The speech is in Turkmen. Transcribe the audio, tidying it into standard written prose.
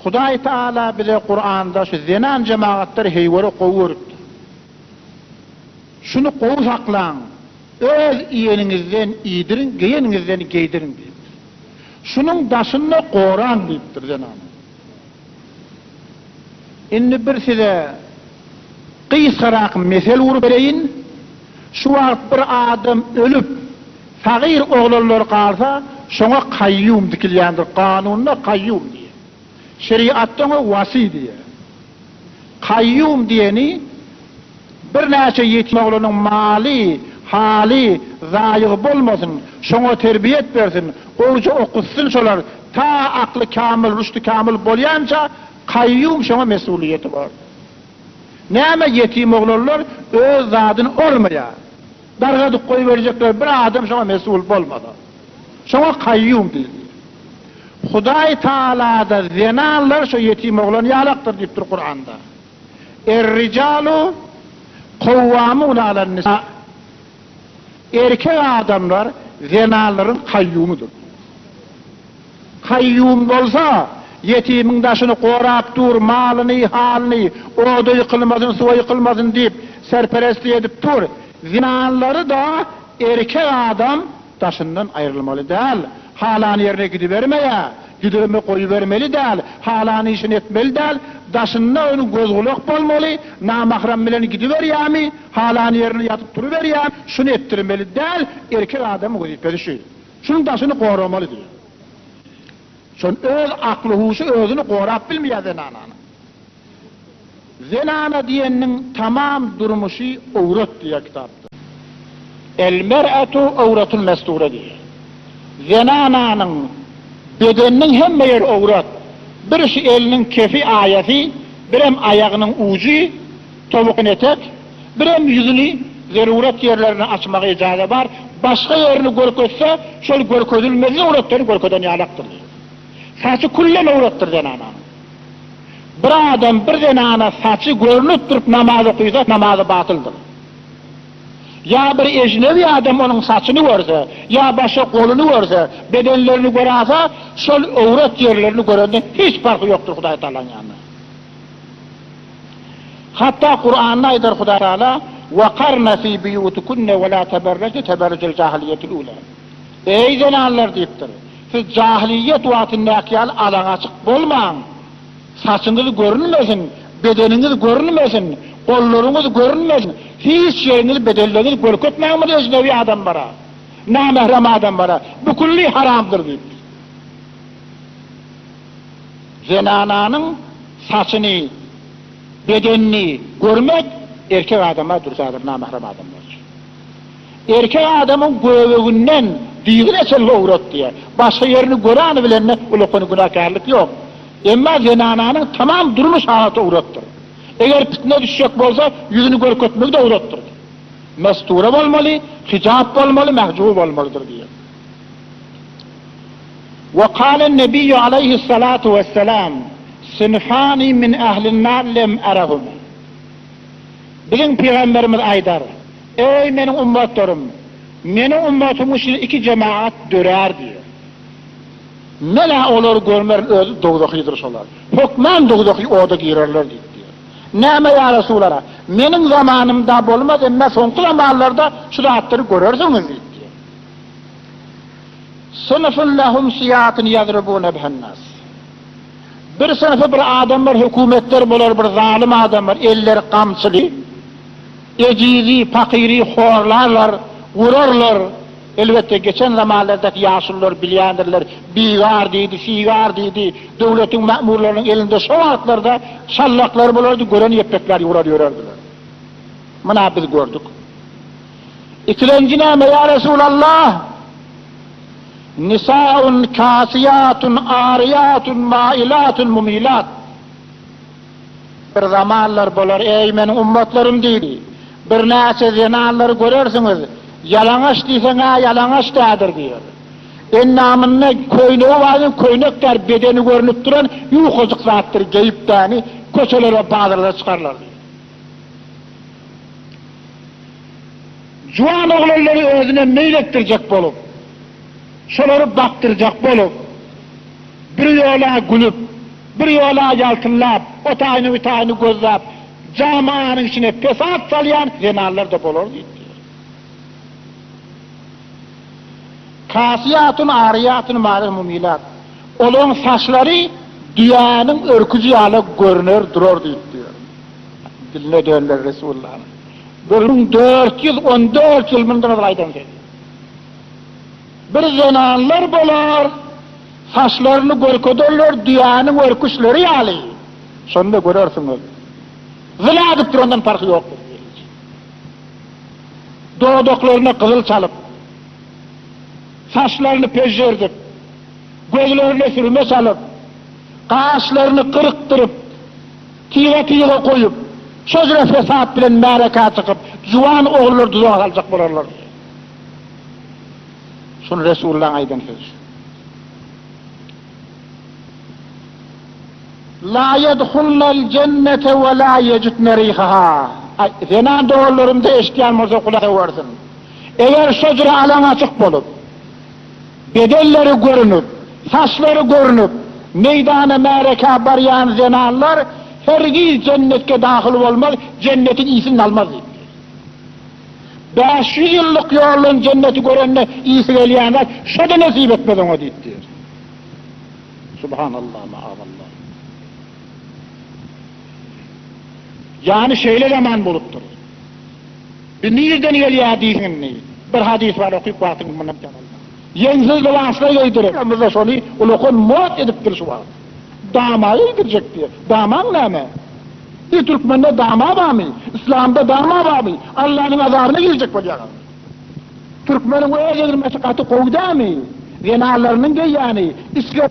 Hudaý Taala bize Kuranda şu zenan jemagatlary heýwere gowy görüpdir. Şuny gowy saklaň, öz iýeniňizden iýdiriň, geýeniňizden geýdiriň diýipdir. Şunuň daşyny goraň diýipdir zenana. Indi bir size gysgarak mesel urup bereýin, Şu wagt bir adam ölüp, sagyr oglanlary galsa, şoňa kaýýum dikilýändir, kanunda kaýýum diýýär. Şeriatda oňa wasy diýýär. Kaýýum diýeni birnäçe ýetim oglanyň maly, haly zaýyg bolmasyn, şoňa terbiýet bersin, gowja okutsyn şolar ta akly kamyl, rüşdi kamyl bolýança kaýýum şoňa mesulyýeti bar. Näme ýetim oglanlar öz zadyny olmaýar. Dargadyp goýberjekler bir adam şoňa mesul bolmasa. Şoňa kaýýum diýilýär. Hudaý Tagalada zenanlar şo ýetim oglan ýalakdyr diýipdir Kuranda. Er-rijalu kowwamuna alan-nisa. Erkek adamlar zenanlaryň kaýýumydyr. Kaýýum bolsa, ýetimiň daşyny gorap dur, malyny, halyny, oda ýykylmasyn, suwa ýykylmasyn diýip, serperestlik edip dur. Zenanlary-da erkek adam daşyndan aýrylmaly däl. Halan ýerine gidibermeýär, gidirme goýubermeli däl, halan işini etmeli däl, daşynda onuň göz-gulak bolmaly, namahram bilen gidiberýärmi, halan ýerinde ýatyp turuberýärmi, şuny etdirmeli däl, erkek adamyň wezipesi şu. Şunuň daşyny goramaly diýýär. Şon öz akly-huşy özüni gorap bilmeýär zenananyň. Zenana diýeniniň tamam durmuşy owrat diýýär kitapda. El mer'atu owratun mestura diýýär. Zenananyň bedeniniň hemme ýeri owrat. Bir şu eliniň kefi aýasy, birem aýagynyň ujy, towuk etek, birem ýüzüni zerurat ýerlerine açmaga ejaza bar. Başga ýerini görkezse, şol görkezilmeli owratlary görkezen ýalakdyr diýýär. Saçy küllen owratdyr zenananyň. Bir adam bir zenana saçy görnüp durup namaz okysa namazy batyldyr. Ýa bir ejnebi adam onuň saçyny görse, ýa başga goluny görse, bedenlerini görasa, şol owrat ýerlerini görenden hiç parhy ýokdur Hudaý Tagalaň ýanynda. Hatda Kuranda aýdar Hudaý Tagala, Wekarna fi buýutikunne we la teberrejne teberrujel jahiliýetil ula. Eý zenanlar diýipdir, siz jahylyýet wagtyndaky ýaly alaň-açyk bolmaň. Saçyňyz görünmesin, bedeniňiz görünmesin, gollaryňyz görünmesin, hiç ýeriňizi bedenleriňizi görkezmäň bir ejnebi adamlara, namährem adamlara, bu külli haramdyr diýipdir. Zenananyň saçyny, bedenini görmek erkek adama dürsädir, namährem adamlar üçin. Erkek adamyň göbeginden dyzyna çenli owrat diýýär. Başga ýerini göreni bilende ulakan günäkärlik ýok. Emma zenananyň tamam durmuş halaty owratdyr. Eger pitnä düşjek bolsa ýüzüni görkezmegi-de owratdyr. Mestura bolmaly, hijap bolmaly, mehjur bolmalydyr diýýär. We kalen nebiyyu aleýhissalatu wesselam, Sinfani min ehlin nar lem erehuma. Biziň pygamberimiz aýdar, Eý, meniň ummatlarym! Meniň ummatymyň içinde iki jemagat dörär diýer. Men-ä olary görmerin, özi dowzahydyr şolar. Hökman dowzahy oda girerler diýip diýer. Näme ýa Resulallah? Meniň zamanymda bolmaz, emma soňky zamanlarda şu zatlary görersiňiz diýip diýer. Synfun lehum siýatun ýadribune bihen-nas. Bir synpy bir adamlar hökümetler bolar bir zalym adamlar elleri gamçyly ejizi pakyry horlarlar urarlar elbetde geçen zamanlardaky ýaşulular bilýändirler bigar diýdi sigar diýdi döwletiň mämurlarynyň elinde şo wagtlarda şallaklar bolardy gören ýepbekler urar ýörerdiler muna biz gördük ikilenji näme ýa Resulallah Nisaun kasiýatun ariýatun mailatun mumilat. Bir zamanlar bolar, eý, meniň ummatlarym diýdi, birnäçe zenanlary görersiňiz, ýalaňaç diýseň-ä ýalaňaç dädir diýer. Endamynda köýnegi bar diýseň köýnek däl, bedeni görnüp duran ýukajyk zatdyr geýip däni köçelere, bazarlara çykarlar diýdi. Juwan oglanlary özüne meýil etdirjek bolup, şolary bakdyrjak bolup, bir ýola gülüp, Bir ýola ýaltyllap, o taýyny bu taýyny gözläp, jamanyň içine pesat salýan zenanlar-da bolar diýipdir. Kasiýatun ariýatun mâle mumilat. Olaryň saçlary düýäniň örküji ýaly görner durar diýipdir. Diline dönder Resulullanyň. 1414 ýyl mundan ozal aýdan sözi. Bir zenanlar bolar, saçlaryny görkezerler düýäniň örküçleri ýaly. Şonda görersiňiz. Zyna edip durandan parhy ýokdur. Dodaklaryna gyzyl çalyp, saçlaryny pežžerdip, gözlerine sürme çalyp, gaşlaryny gyrkdyryp, tyga-tyga goýup, şo jüre fesat bilen märekä çykyp, juwan ogullary duzaga saljak bolarlar. Şuny Resulullaň aýdan sözi şu. La ýedhulnal jennete we la ýejidne rihaha. Aý, zenan doganlarymda eşidýän bolsa gulak öwersin. Eger şo jüre alaň-açyk bolup, bedenleri görünip, saçlary görünip, meýdana märekä barýan zenanlar hergiz jennetge dahyl bolmaz, jennetiň ysyn almaz diýipdir. 500 ýyllyk ýoldan jenneti görende ysy gelýän zat şo-da nesip etmez oňa diýipdir. Subhanallah, maazallah. Ýany şeýle zaman bolupdyr. Bir nirden gelýär diýsin indi. Bir hadys bar okyp wagtyňyzy mundan peýdalanmaň. Ýeňsiz lybaslar geýdirip, bizde şony ulakan mod edipdir şu wagt. Dama geýdirjek diýýär. Damaň näme? Bir türkmende dama barmy? Yslamda dama barmy? Allanyň azabyna girjek bolýaňyz. Türkmeniň öz egin-eşigi gaty gowy dälmi? Zenanlarynyň geýýäni, içki.